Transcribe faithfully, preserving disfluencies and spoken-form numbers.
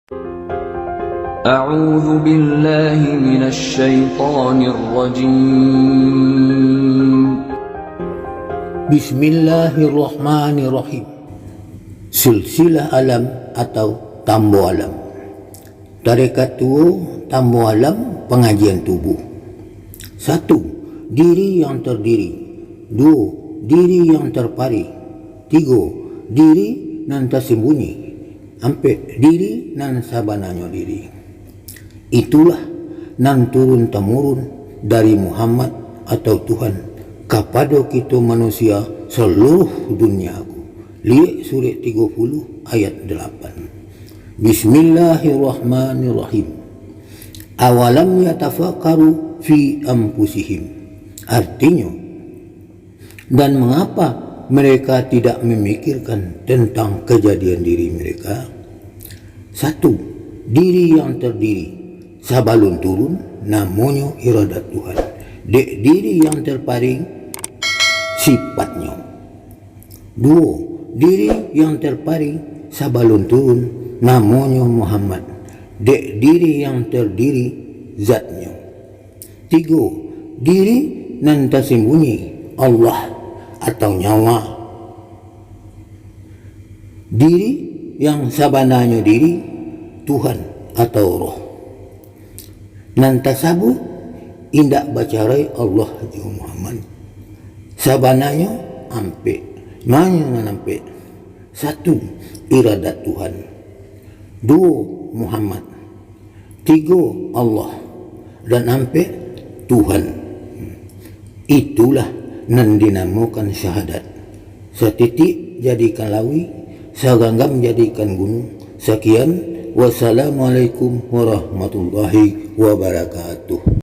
أعوذ بالله من الشيطان الرجيم. Bismillahirrahmanirrahim. Silsilah alam atau tambo alam. Tarekat tuo, tambo alam, pangajian tubuh. Satu, diri yang terdiri. Duo, diri yang terpari. Tigo, diri nan tasambunyi. Ampek, diri nan sabananyo diri. Itulah nan turun-tamurun dari Muhammad atau Tuhan kapado kito manusia saluruh dunia ko. Liek surek tigo puluh ayat dalapan. Bismillahirrahmanirrahim. Awalam yatafakkaru fi anfusihim. Artinyo, dan mengapa mereka tidak memikirkan tentang kejadian diri mereka? Satu, diri yang terdiri sabalun turun, namonyo iradat Tuhan. Dek diri yang terparing, sifatnyo. Duo, diri yang terparing sabalun turun, namonyo Muhammad. Dek diri yang terdiri, zatnyo. Tigo, diri nan tasambunyi, Allah atau nyawa. Diri yang sabananyo diri, Tuhan atau Roh. Nan tasabuik indak bacarai Allah jo Muhammad. Sabananyo ampek. Manyo nan ampek? Satu, iradat Tuhan. Duo, Muhammad. Tigo, Allah. Dan ampek, Tuhan. Itulah nan dinamokan syahadat. Satitik jadikan lawi, saganggam jadikan gunung. Sakian, wassalamualaikum warahmatullahi wabarakatuh.